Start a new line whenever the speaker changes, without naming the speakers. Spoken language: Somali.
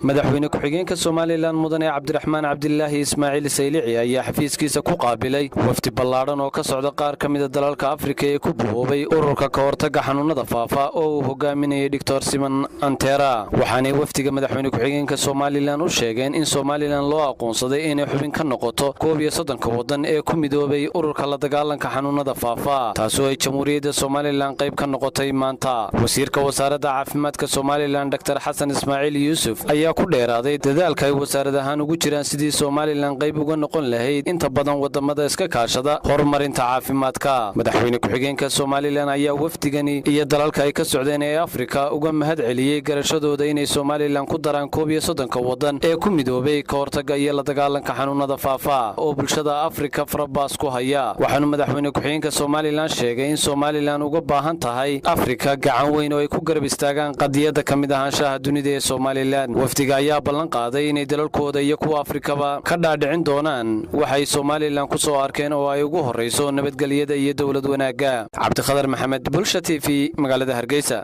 Madaxweyne ku-xigeenka Somaliland, Mudane Cabdiraxmaan Cabdilaahi Ismaaciil Saylici, ayaa xafiiskiisa ku qaabilay wafdi ballaadhan oo ka socda qaar ka mida dalalka Afrika ee ku buhoobay ururka ka hortagga xanuunada faafa oo uu hogaaminayay Doctor Simon Antera. Waxaanay wafdiga madaxweyne ku-xigeenka Somaliland u sheegeen in Somaliland loo aqoonsaday inay xubin ka noqoto 31-ka waddan ee ku midoobay ururka la dagaalanka xanuunada faafa, taasoo ay Jamhuuriyadda Somaliland qayb ka noqotay maanta. Wasiirka Wasaaradda Caafimaadka Somaliland, Doctor Xasan Ismaaciil Yuusuf, ayaa ku dheeraaday dadaalka ay wasaarad ahaan ugu jiraan sidii Somaliland qayb uga noqon lahayd inta badan wadamada iska kaashada horumarinta caafimaadka. Madaxweyne ku-xigeenka Somaliland ayaa wafdigani iyo dalalka ay ka socdeen ee Afrika uga mahad celiyey garashadooda inay Somaliland ku daraan 31-ka waddan ee ku midoobay ka hortagga iyo la dagaalanka xanuunada faafa oo bulshada Afrika farabaas ku haya. Waxaanu madaxweyne ku-xigeenka Somaliland sheegay in Somaliland uga baahan tahay Afrika gacan weyn oo ay ku garab istaagaan qadiyadda ka mid ahaanshaha dunida ee Somaliland. Wafdiga ayaa ballan qaaday inay dalalkooda iyo kuwa Afrikaba ka dhaadhicin doonaan waxay Somaliland ku soo arkeen oo ay ugu horrayso nabadgelyada iyo dowlad wanaagga. Cabdikhadar Maxamed, Bulsha TV, magaalada Hargeysa.